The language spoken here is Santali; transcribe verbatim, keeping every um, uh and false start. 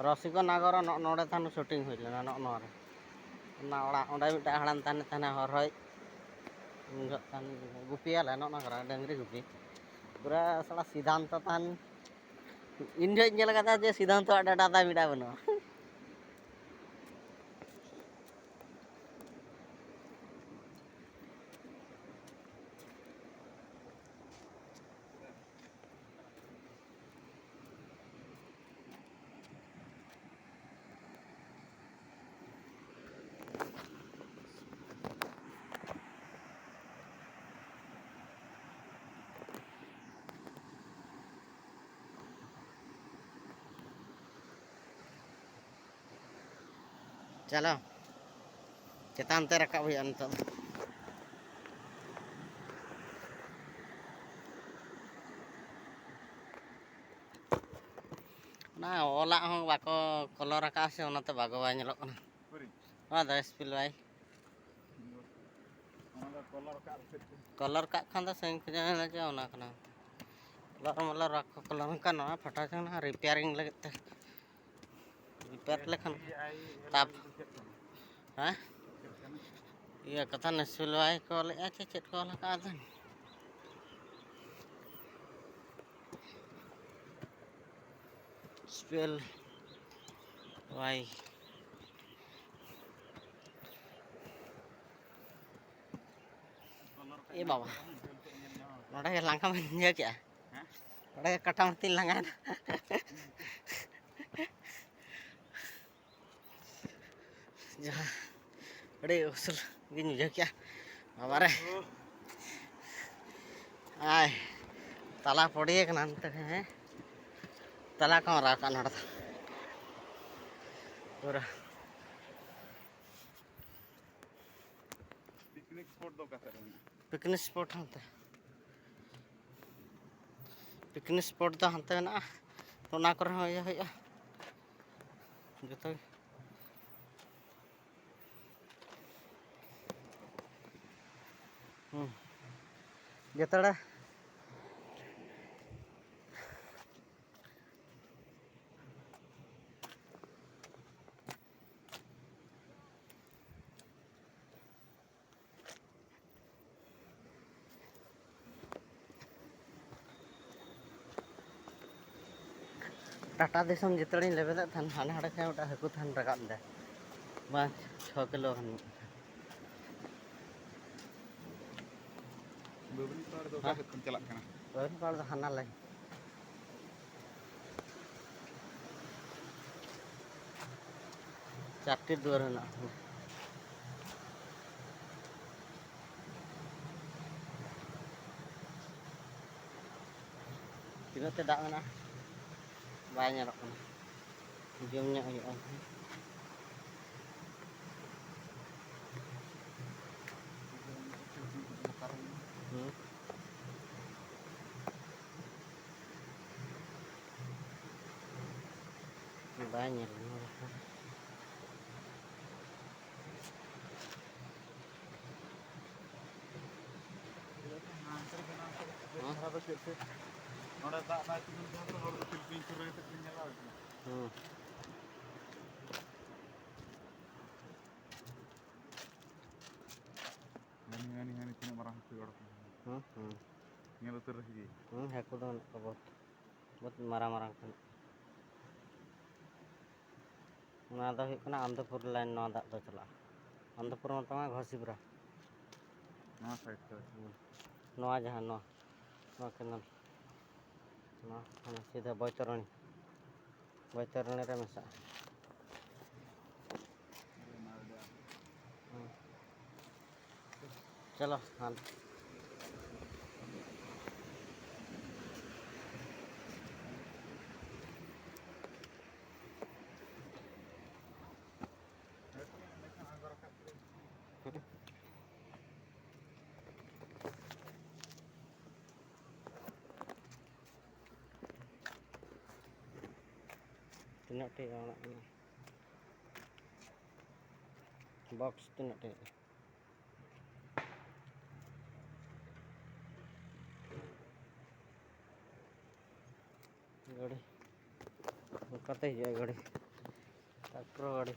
ᱨᱚᱥᱤᱠᱚ ᱱᱟᱜᱚᱨ ᱱᱚᱜᱼᱚ ᱱᱚᱰᱮ ᱛᱟᱦᱮᱱ ᱥᱩᱴᱤᱝ ᱦᱩᱭ ᱞᱮᱱᱟ, ᱱᱚᱜᱼᱚ ᱱᱚᱣᱟ ᱨᱮ᱾ ᱚᱱᱟ ᱚᱲᱟᱜ, ᱚᱸᱰᱮ ᱢᱤᱫᱴᱟᱝ ᱦᱟᱲᱟᱢ ᱛᱟᱦᱮᱱ, ᱛᱟᱦᱮᱱ ᱦᱚᱨᱦᱚᱭ ᱩᱱ ᱡᱚᱦᱚᱜ ᱛᱟᱦᱮᱱ ᱜᱩᱯᱤᱭᱟᱞᱮ ᱱᱚᱜᱼᱚ ᱱᱚᱣᱟ ᱠᱚᱨᱮ, ᱰᱟᱹᱝᱨᱤ ᱜᱩᱯᱤ᱾ ᱯᱩᱨᱟᱹ ᱥᱟᱞᱟ ᱥᱤᱫᱷᱟᱱᱛᱚ ᱛᱟᱦᱮᱱ, ᱤᱧ ᱡᱚᱦᱚᱜ ᱤᱧ ᱧᱮᱞ ᱠᱟᱫᱟ ᱡᱮ ᱥᱤᱫᱷᱟᱱᱛᱚ ᱟᱜ ᱰᱟᱸᱰᱟ ᱛᱟᱭ ᱢᱤᱫᱴᱟᱝ ᱵᱟᱹᱱᱩᱜᱼᱟ᱾ ᱪᱟᱞᱟᱣ᱾ ᱪᱮᱛᱟᱱ ᱛᱮ ᱨᱟᱠᱟᱵ ᱦᱩᱭᱩᱜᱼᱟ ᱱᱤᱛᱚᱜ ᱫᱚ᱾ ᱚᱱᱟ ᱚᱞᱟᱜ ᱦᱚᱸ ᱵᱟᱠᱚ ᱠᱚᱞᱚᱨ ᱟᱠᱟᱫᱼᱟ ᱥᱮ, ᱚᱱᱟᱛᱮ ᱵᱷᱟᱜᱚ ᱵᱟᱭ ᱧᱮᱞᱚᱜ ᱠᱟᱱᱟ᱾ ᱱᱚᱣᱟ ᱫᱚ ᱮᱥ ᱯᱤ ᱮᱞ ᱣᱟᱭ᱾ ᱚᱱᱟ ᱫᱚ ᱠᱚᱞᱚᱨ ᱠᱟᱜ ᱥᱮ ᱪᱮᱫ? ᱠᱚᱞᱚᱨ ᱠᱟᱜ ᱠᱷᱟᱱ ᱫᱚ ᱥᱟᱺᱜᱤᱧ ᱠᱷᱚᱱᱟᱜ ᱧᱮᱞᱚᱜᱼᱟ ᱡᱮ ᱚᱱᱟ ᱠᱟᱱᱟ᱾ ᱠᱚᱞᱚᱨ ᱢᱚᱞᱚᱨ ᱵᱟᱠᱚ ᱠᱚᱞᱚᱨ ᱠᱟᱱ, ᱱᱚᱣᱟ ᱯᱷᱳᱴᱳ ᱪᱚᱝ ᱱᱟᱦᱟᱜ ᱨᱤᱯᱮᱭᱟᱨᱤᱝ ᱞᱟᱹᱜᱤᱫ ᱛᱮ᱾ ᱨᱤᱯᱮᱭᱟᱨ ᱞᱮᱠᱷᱟᱱ ᱮᱥ ᱯᱤ ᱟᱭ ᱮᱞ ᱛᱟᱯ-, ᱫᱚ ᱪᱮᱫ ᱠᱟᱱᱟ? ᱦᱮᱸ? ᱪᱮᱫ ᱠᱟᱱᱟ? ᱤᱭᱟᱹ ᱠᱟᱛᱷᱟ ᱱᱮᱥᱩᱞ ᱵᱟᱭ ᱠᱚ ᱞᱮᱫᱼᱟ ᱪᱮ ᱪᱮᱫ ᱠᱚ ᱚᱞ ᱟᱠᱟᱫᱼᱟ ᱫᱚ? ᱮᱥ ᱯᱤ ᱮᱞ ᱣᱟᱭ᱾ ᱮ ᱵᱟᱵᱟ, ᱱᱚᱰᱮ ᱜᱮ ᱞᱟᱸᱜᱟ ᱢᱟᱧ ᱵᱩᱡᱷᱟᱹᱣ ᱠᱮᱜᱼᱟ᱾ ᱦᱮᱸ? ᱱᱚᱰᱮ ᱜᱮ ᱠᱟᱴᱟ ᱢᱟᱹᱛᱤᱧ ᱞᱟᱸᱜᱟᱭᱮᱱᱟ᱾ ᱡᱟᱦᱟᱸ ᱟᱹᱰᱤ ᱩᱥᱩᱞ ᱜᱤᱧ ᱵᱩᱡᱷᱟᱹᱣ ᱠᱮᱜᱼᱟ᱾ ᱵᱟᱵᱟᱨᱮ᱾ ᱟᱭ, ᱛᱟᱞᱟ ᱯᱚᱲᱤᱭᱟᱹ ᱠᱟᱱᱟ ᱱᱚᱛᱮ ᱨᱮ, ᱦᱮᱸ? ᱛᱟᱞᱟ ᱠᱚ ᱢᱟᱨᱟᱣ ᱠᱟᱜᱼᱟ ᱱᱚᱰᱮ ᱫᱚ᱾ ᱯᱩᱨᱟᱹ᱾ ᱯᱤᱠᱱᱤᱠ ᱥᱯᱚᱴ ᱫᱚ ᱚᱠᱟ ᱥᱮᱫ ᱨᱮ ᱢᱮᱱᱟᱜᱼᱟ? ᱯᱤᱠᱱᱤᱠ ᱥᱯᱚᱴ ᱦᱟᱱᱛᱮ᱾ ᱯᱤᱠᱱᱤᱠ ᱥᱯᱚᱴ ᱫᱚ ᱦᱟᱱᱛᱮ ᱢᱮᱱᱟᱜᱼᱟ᱾ ᱚᱱᱟ ᱠᱚᱨᱮ ᱦᱚᱸ ᱤᱭᱟᱹ ᱦᱩᱭᱩᱜᱼᱟ᱾ ᱡᱚᱛᱚ ᱜᱮ᱾ ᱦᱩᱸ᱾ ᱡᱚᱛᱚ ᱦᱚᱲ᱾ ᱴᱟᱴᱟ ᱫᱤᱥᱚᱢ ᱡᱤᱛᱟᱹᱲᱤᱧ ᱞᱮᱵᱮᱫᱮᱫ ᱛᱟᱦᱮᱱ, ᱦᱟᱱᱮ ᱦᱟᱸᱰᱮ ᱠᱷᱚᱱ ᱢᱤᱫᱴᱟᱝ ᱦᱟᱹᱠᱩ ᱛᱟᱦᱮᱱ ᱨᱟᱠᱟᱵ ᱮᱫᱟᱭ᱾ ᱵᱟᱝ, ᱪᱷᱚ ᱠᱤᱞᱳ ᱜᱟᱱ᱾ ᱵᱟᱹᱵᱽᱨᱤ ᱯᱟᱲ ᱫᱚ ᱚᱠᱟ ᱦᱮᱸ? ᱥᱮᱫ ᱠᱷᱚᱱ ᱪᱟᱞᱟᱜ ᱠᱟᱱᱟ? ᱵᱟᱹᱵᱽᱨᱤ ᱯᱟᱲ ᱫᱚ ᱦᱟᱱᱟ ᱞᱟᱭᱤᱱ᱾ ᱪᱟᱨᱴᱤ ᱫᱩᱣᱟᱹᱨ ᱦᱮᱱᱟᱜᱼᱟ᱾ ᱛᱤᱱᱟᱹᱜ ᱛᱮ ᱫᱟᱜ ᱢᱮᱱᱟᱜᱼᱟ? ᱵᱟᱭ ᱧᱮᱞᱚᱜ ᱠᱟᱱᱟ᱾ ᱡᱩᱢ ᱧᱚᱜ ᱦᱩᱭᱩᱜᱼᱟ᱾ ᱦᱩᱸ᱾ ᱵᱟᱭ ᱧᱮᱞ ᱞᱮᱱᱟ ᱵᱟᱠᱷᱟᱱ᱾ ᱦᱮᱸ? ᱱᱚᱰᱮ ᱫᱟᱜ ᱵᱟᱭ ᱛᱤᱸᱜᱩᱱ ᱠᱷᱟᱱ ᱫᱚ ᱦᱚᱲ ᱫᱚ ᱛᱤᱞᱯᱤᱧ ᱥᱩᱨ ᱨᱮ ᱠᱟᱛᱮ ᱠᱚ ᱧᱮᱞᱟ᱾ ᱦᱩᱸ᱾ ᱦᱟᱹᱱᱤ, ᱦᱟᱹᱱᱤ, ᱦᱟᱹᱱᱤ ᱛᱤᱱᱟᱹᱜ ᱢᱟᱨᱟᱝ ᱦᱟᱹᱠᱩᱭ ᱚᱰᱚᱠ ᱮᱱᱟ᱾ ᱦᱩᱸ, ᱦᱩᱸ᱾ ᱧᱮᱞ ᱩᱛᱟᱹᱨ ᱨᱮ ᱥᱮ ᱪᱮᱫ? ᱦᱩᱸ, ᱦᱟᱹᱠᱩ ᱫᱚ ᱢᱮᱱᱟᱜ ᱠᱚᱣᱟ ᱵᱚᱦᱩᱛ, ᱵᱚᱦᱩᱛ ᱢᱟᱨᱟᱝ ᱢᱟᱨᱟᱝ ᱠᱚ ᱢᱮᱱᱟᱜ ᱠᱚᱣᱟ᱾ ᱱᱚᱣᱟ ᱫᱚ ᱦᱩᱭᱩᱜ ᱠᱟᱱᱟ ᱟᱱᱚᱱᱫᱚᱯᱩᱨ ᱞᱟᱭᱤᱱ, ᱱᱚᱣᱟ ᱫᱟᱜ ᱫᱚ ᱪᱟᱞᱟᱜᱼᱟ᱾ ᱟᱱᱚᱱᱫᱚᱯᱩᱨ ᱢᱚᱛᱞᱚᱵ ᱢᱟ ᱜᱷᱚᱥᱤᱯᱩᱨᱟ᱾ ᱱᱚᱣᱟ ᱥᱟᱭᱤᱰ ᱛᱮ᱾ ᱦᱩᱸ᱾ ᱱᱚᱣᱟ ᱡᱟᱦᱟᱸ ᱱᱚᱣᱟ, ᱱᱚᱣᱟ ᱠᱮᱱᱮᱞ, ᱱᱚᱣᱟ ᱦᱟᱱᱮ ᱥᱤᱫᱷᱟᱹ ᱵᱳᱭᱛᱚᱨᱚᱱᱤ, ᱵᱳᱭᱛᱚᱨᱚᱱᱤ ᱨᱮ ᱢᱮᱥᱟᱜᱼᱟ᱾ ᱦᱩᱸ᱾ ᱪᱚᱞᱚ, ᱦᱟᱱ- ᱛᱤᱱᱟᱹᱜ ᱴᱤ ᱚᱲᱟᱜ ᱠᱟᱱᱟ? ᱵᱚᱠᱥ ᱛᱤᱱᱟᱹᱜ ᱴᱤ? ᱜᱟᱹᱰᱤ ᱚᱱᱠᱟᱛᱮ ᱦᱤᱡᱩᱜᱼᱟ, ᱜᱟᱹᱰᱤ, ᱴᱨᱟᱠᱴᱚᱨ ᱜᱟᱹᱰᱤ᱾